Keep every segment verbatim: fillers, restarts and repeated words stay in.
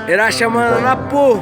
Eraxamani anapu.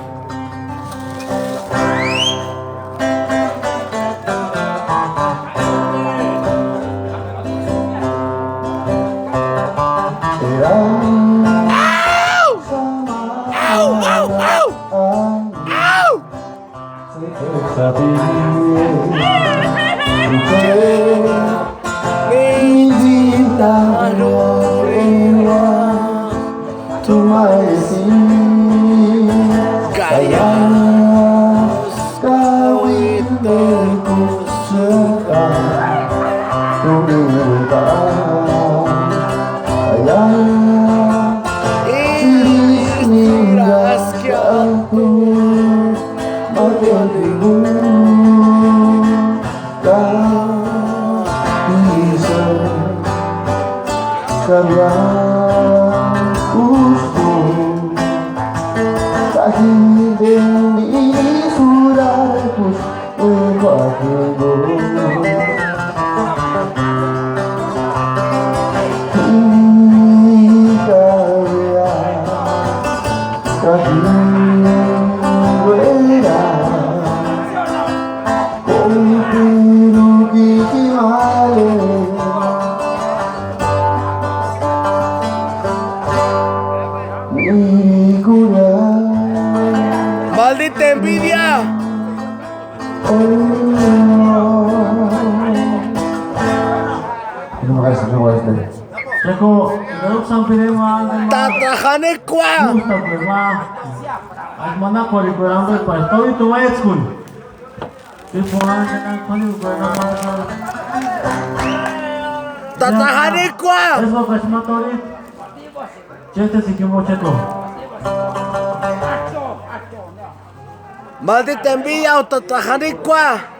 ¡Maldita envidia! Tata janekua. Tata janekua. Maldita envidia, tata janekua.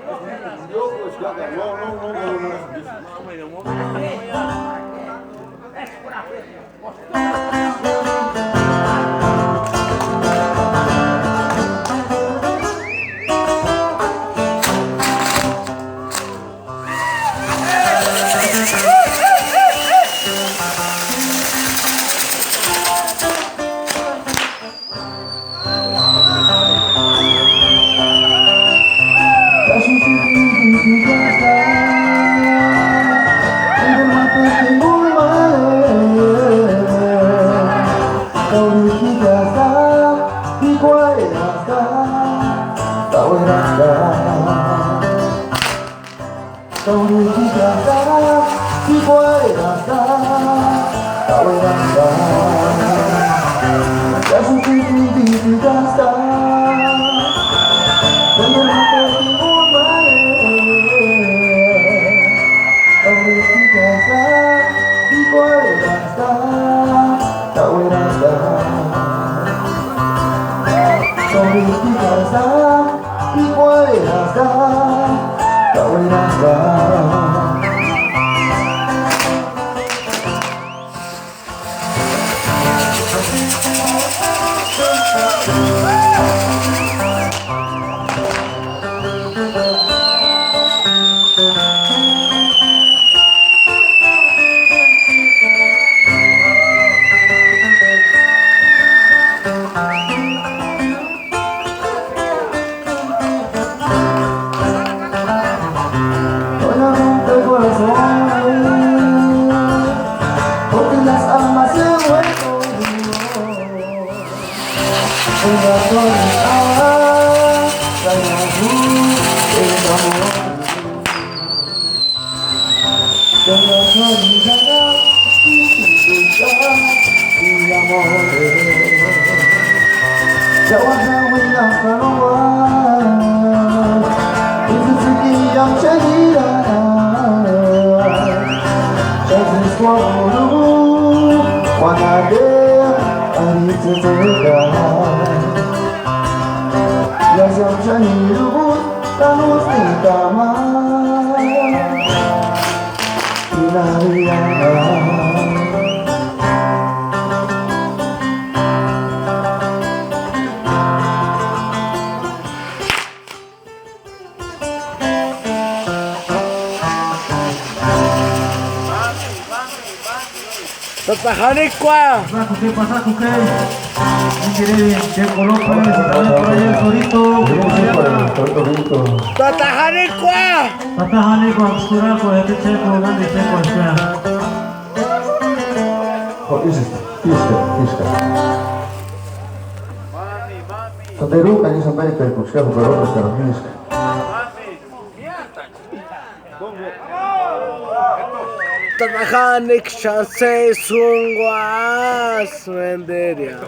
Tata Janikua. Pasakuke, pasakuke. Mi querido Checo López, y también por ahí el Torito, ¿cómo se llama? Tata Janikua. Tata Janikua, Sturako, este Checo, grande Checo, espera. Oh, ese está, ese está, ese está. Tata Eruka, ni San Pedro, pero pues, ¿qué hago? Pero otro, pero, ese está. Tata Janikua, Sesungua, Suenderia.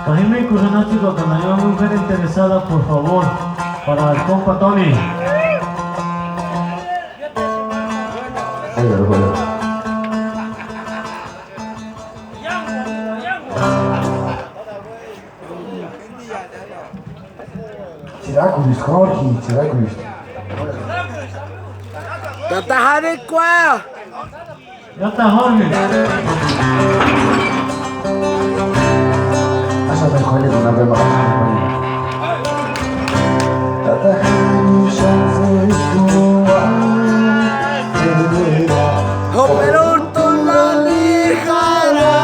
Ka jimekuri anhatsikua ka nani mujer interesada, por favor, para el compa Tony. Chirakuisti, Jorge, chirakuisti. Tata Janikua. Ya está, Jorge. Asa me Jorge, una vez más. Tata Janikua, Joperun, tú no dejarás.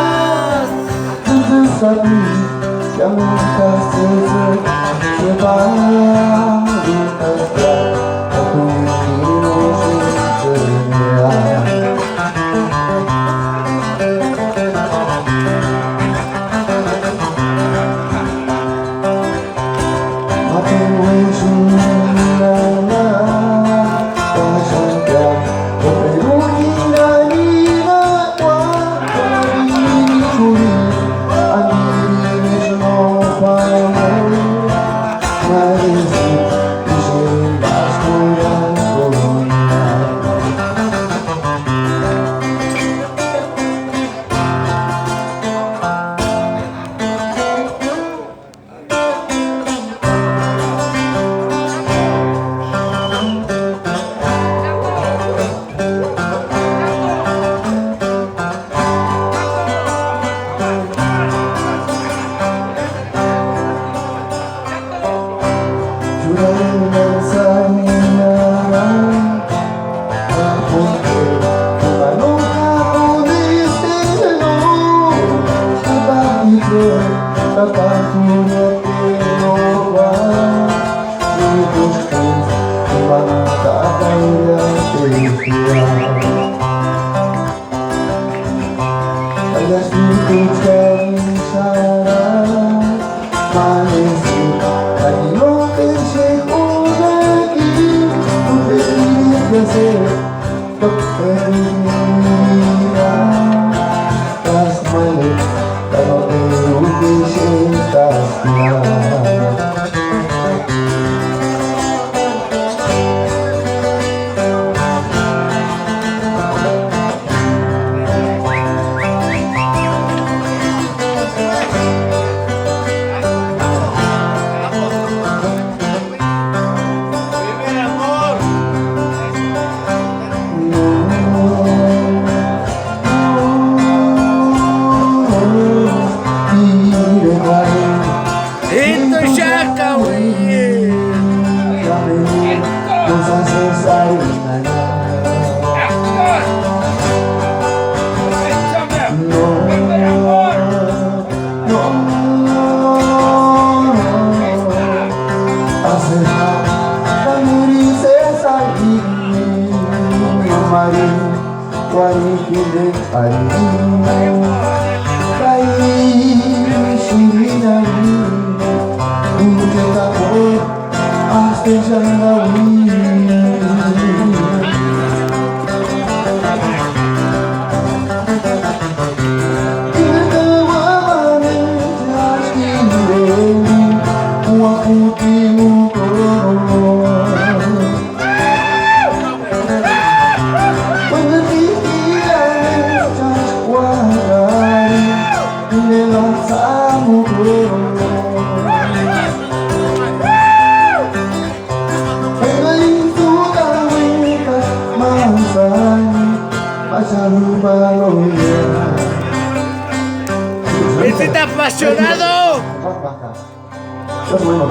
¿Estás bueno o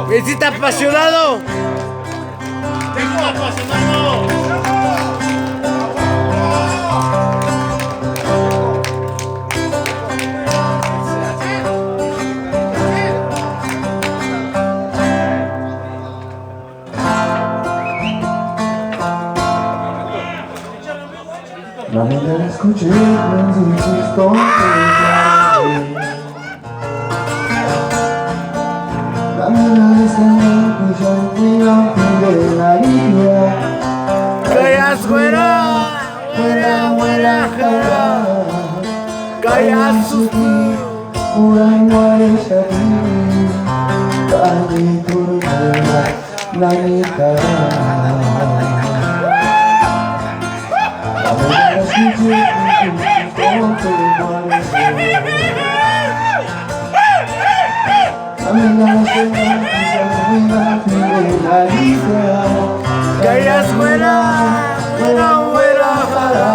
qué? ¡Visita apasionado! La mañana escuché un disco. Kaias güera, güera, güera, jara. Kaias susti. Uran warexati. Kani turmera, nani kara. Kaias güera, güera, güera, jara.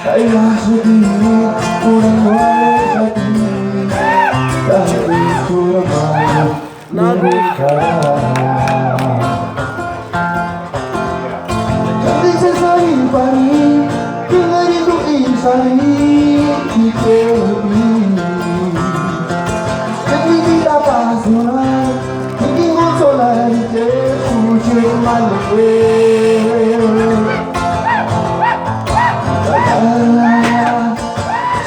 Kaias güera, güera, güera, jara. Nani kara. Chantixesï arhini pari, tinharindu ísï arhini ikerupi. Chantixesï apasïni, tinharindu solari kekucheri malekue.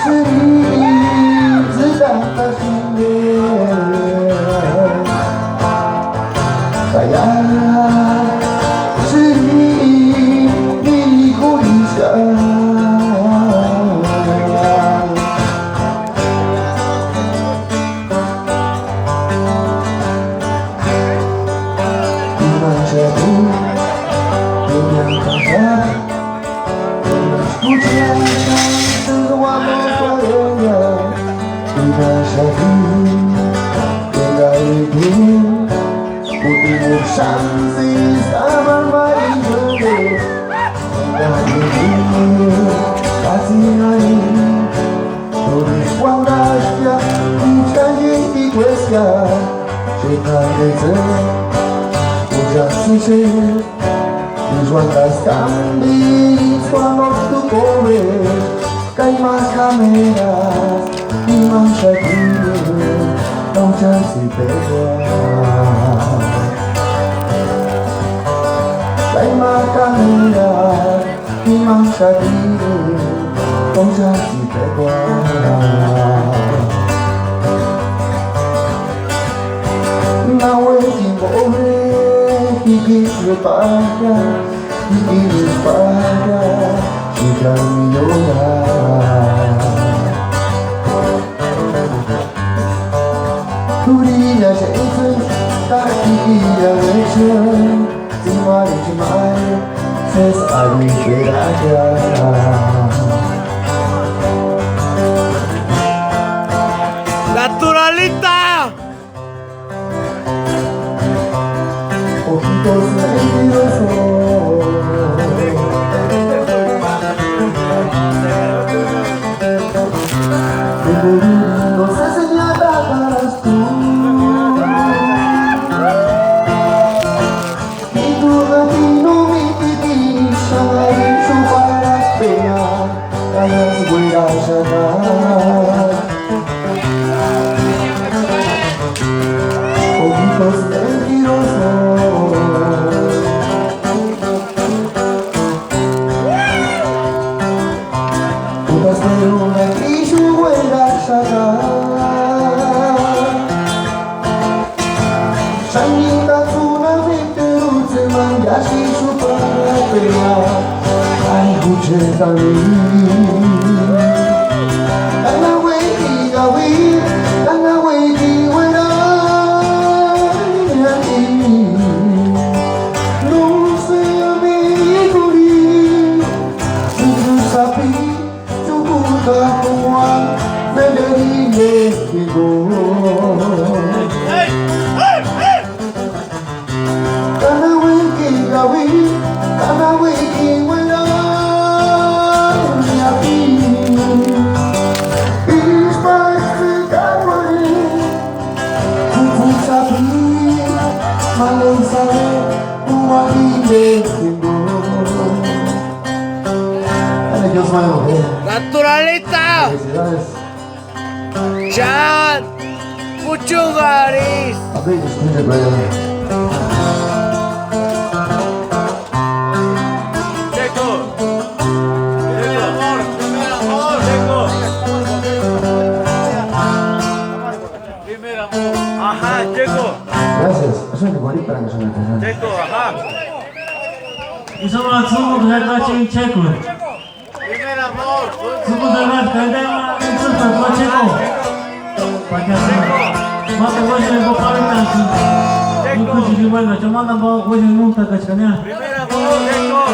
Sïri tsïtant'axati. Kaya, sïri, sïri kurhisï. Imani xati, imani xati. Ixu antaskambiri, Juan, tu pobre, kai ma kameras, imani xati, auchasï pekua. Kai ma kameras, imani xati, auchasï pekua. Naueki pobre, kikiripaka, kikiripaka, chikamiyora. Turina xentsï, takira wecheu, tsimarichi mari, sesi arhiperaka. ¡Naturalita! Ojitos mentirosos. No sé si me agradarás tú. Y tú a mí no me tienes a su para pena. Kaias güera, jara. Ojitos mentirosos. Putas, pero me quiso güera, jara. Xanintats'ïni ampe, teruts'ïni ampe, iásï ixu parhap'eaka. Ai, jucheti ampe. Kana uékini kauini, kana uékini uerani. No sé, amiguri, si tú sabes. Chukuta kuan, nenderine kigo. Kana uiki kawi, kana uiki wera, niapi Naturalista. Felicidades. Chan Puchungaris. Aplausos, escucha, vaya. Checo. Primer amor, primer amor, Checo. Primer amor. Ajá, Checo. Gracias. Es un bonito para nosotros. Checo, ajá. Eso va a ser un Checo. Primer amor. Somos de más candela, entonces, pues, Checo. Para que así. Más te voy a decir, vos, Pablo, así. Checo. Un cuchillo, bueno, yo mando, voy a decir, nunca, cachcanea. Primer amor, Checo.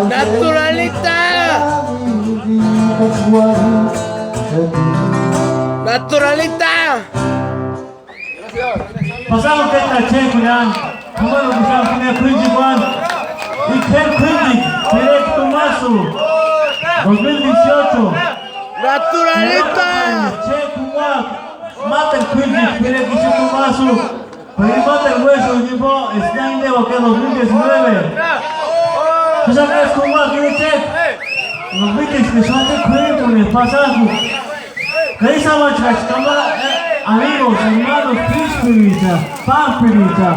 Naturalista. Naturalista. Pasamos que está Checo ya. Primero que sea, primer Quincy Juan. Y Ken Quincy, directo Masu. Dos mil dieciocho. Naturalista. Checo Juan. Mata el Quincy, primer que sea Masu. Pero mata el hueso, el tipo, está en Debo que dos mil diecinueve. ¿Tú sabes cómo va a ser Checo? Dos mil diecinueve, Quincy, pasado. K'aisï amachkak'a, kamata, eh, amigos, hermanos, k'uíchpiricha, pájpiricha,